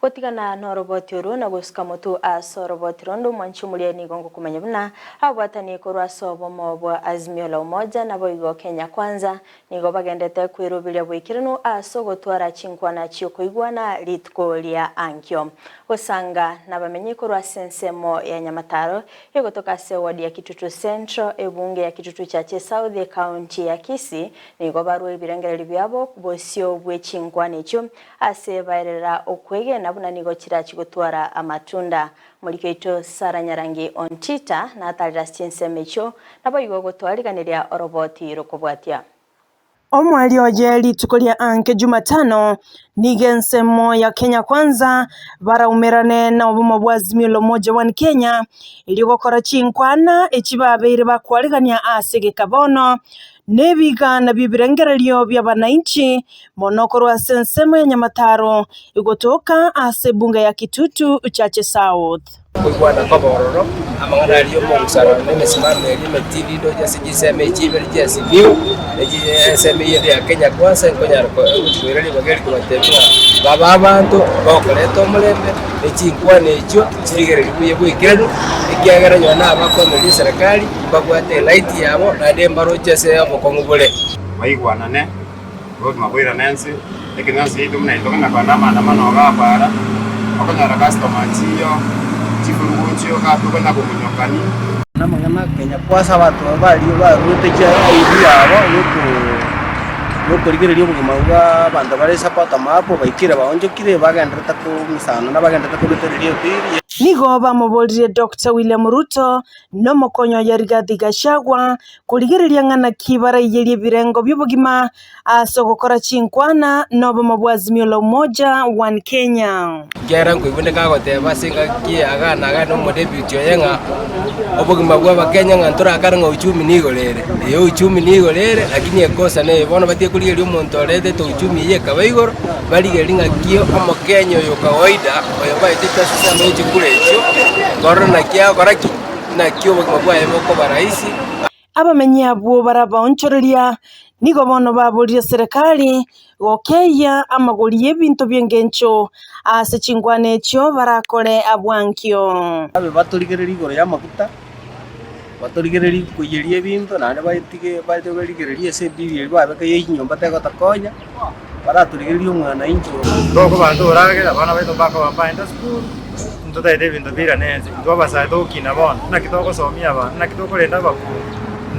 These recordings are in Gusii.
Gotigana noroboti orwo na gosuka motwe ase oroboti ronde omwanchi omoria nigo ngokomanya buna ababwatani korwa ase obomo bwa Azimio la Umoja naboigo Kenya Kwanza nigo bagendete kweroberia boikeranu ase ogotwara chinkwana chi'okoigwana rituko ria ankio. Gosanga nabamenyi korwa ase ensemo ya Nyamataro egotoka ase eward ya Kitutu Central, ebunge ya Kitutu Chache South, ekaunti ya Kisii nigo barua ebirengererio biabo bosio bwe chinkwana echio Ase baerera okwegena buna nigo chirachi gotwara amatunda. Moriki oito Sarah Nyarangi Ontita natarire ase chinsemo echio, naboigo gotwariganeria oroboti rokobwatia. Omweri oye rituko ria anke Jumatano nigo ensemo ya Kenya Kwanza baraumerane na obomo bwa Azimio la Umoja One Kenya erio gokora chinkwana echi babeire bakwarigania ase egeka bono Nebiga nabio ebirengererio bi'abanainchi, mono korwa ase ensemo ya Nyamataro, egotoka ase ebunge ya Kitutu Chache South. Okoigwana kw'abororo, amang'ana aria y'omogusarano na emesimamo eria emetindi ndoche ase chinsemo echi ibere chia Azimio, na ensemo eyende ya Kenya Kwanza nkonyara gochia koira ribaga eri kobatebia ng'a babe abanto bagokoreta omorembe, ne chinkwana echio chirigereria buya bw'ekeranu, ekiagera onye nabakoemeria eserekari. Mbabwate elaiti yabo, naende mbaroche ase obokong'u bore. Baigwanane, obogima boirane ense, ekenyoro giaito buna intwe konya kogenda amaandamano iga abaara, okonyora customer nchiyo, chifurugu nchiyo iga tokonya komonyokani. Namang'ana Kenya kwasa abanto aba baria baruete chiaibu yabo yokorigereria obogima bwa abanto bare support amapo baikire baonchokire bagenderete komisana na bagenderete kobetereria ebiri. Nigo bamoboririe Doctor William Ruto Nomokonyi oye Rigathi Gachagua korigereria ng'a naki baraiyerie ebirengo bi'obogima ase ogokora chinkwana nobomo bwa Azimio la Umoja One Kenya. Ekiagera nkoigwa onde kagoteba ase engaki eye iga na iga na omodeputy oye ng'a obogima bwa abakenya ng'a ntorakare ng'a uchumi nigo rere. Ee uchumi nigo rere lakini ekosa neye bono batige korigereria omonto oretete uchumi eye ekaba igoro, barigererie ng'aki omokenya oyo kawaida oyo baetete ase ensemo ye chikura echio, barore naki agokora ki, naki obogima bwaye bokoba rahisi. Abamenyi abwo barabaonchoreria nigo bono baboririe serikali gokeyia amagori y'ebinto bi'engencho ase chinkwana echio barakore abwankio. Abe batorigererie igoro y'amaguta, batorigererie koiyeria ebinto, naende batige barigererie ase ebill eria babeka ye chinyomba tegotokonya. Baratorigererie omwananchi oo. Tokoba ntoragere, abana baito mbakoba mbaende esukuru, ntotaete ebinto biirane ense. Intwe abasae togokina bono, naki togosomia abana, naki tokorenda abakungu,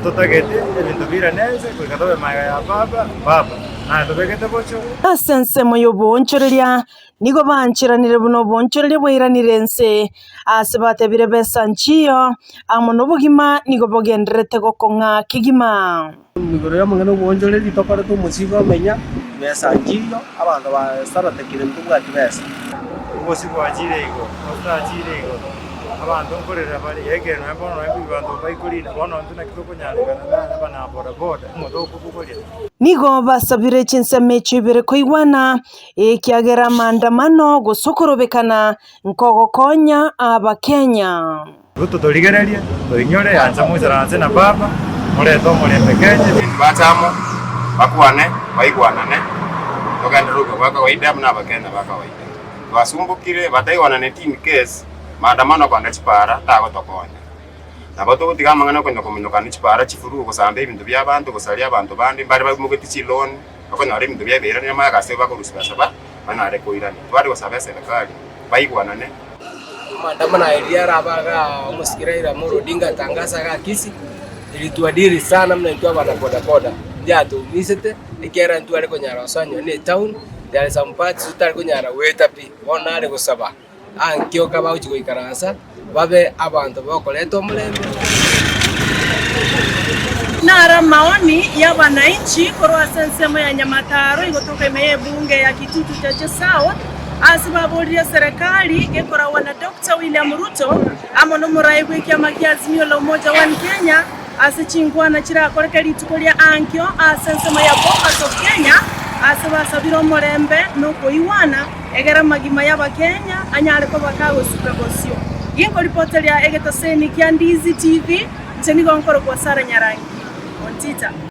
ntotagete ebinto biirane ense goika tobe magega ya baba, baba naye tobegete bochio. Ase ensemo y'oboonchoreria nigo baancheranire buna oboonchoreria bwairanire ense, aase batebire besa nchiyo, amo nobogima nigo bogendererete gokong'a kegima. Igoro y'amang'ana 'oboonchoreria tokorete omosigo omenya, besa nchiyo, abanto basaratekire ntobwati besa. Obosi bwachire igoro, amafuta achire igoro, abanto nkorera bare, ekero nonya bono nonya abanto mbaikorina, bono intwe naki tokonyarekana na abana bodaboda, omote okobogoria. Nigo basabire chinsemo echio ibere koigwana, ekiagera amaandamano gose okorobekana nkogokonya Abakenya. Ruto torigererie, toinyore, ancha moisaranse na baba, morete omorembe Kenya. Ebinto bache amo, bakwane, baigwanane, togenderere obogima bwa kawaida buna abakenya ba kawaida. Twasumbokire, bataigwananeti in case maandamano kogenda chipara tagotokonya. Nabo togotiga amang'ana okonya kominyokana chipara chifuru, gosamba ebinto bia abanto, gosaria abanto bande, mbare baimogeti chiloan, okonyora ebinto biabeirania amaye ase bakorusia basaba banyare koirania. Tware gosaba eserekari baigwanane. Amaandamano aya riria arabe igaa omosike Raila Amolo Odinga atangase igaa Kisii, ilituadhiri sana buna intwe abana bodaboda, yatoumisete ekiagera ntware konyara gosoa nonye na etown, there are some parts totari konyara goeta pi, bono nare gosaba ankio kabagochia goikaransa babe abanto bakoreta omorembe. Naro amaoni y'abanainchi korwa ase ensemo ya Nyamataro igotoka ime y'ebunge ya Kitutu Chache South, Ase baboririe eserekari gekoragwa na Doctor William Ruto amo nomorai bw'ekiama kia Azimio la Umoja One Kenya ase chinkwana chirakoreke rituko ria ankio ase ensemo ya Bomas of Kenya ase basabire omorembe na okoigwana egere amagima y'abakenya anyare koba kagosuka bosio. Ginkoripoteria egetaseni kia Ndizi TV, inche nigo nkorokwa Sarah Nyarangi Ontita.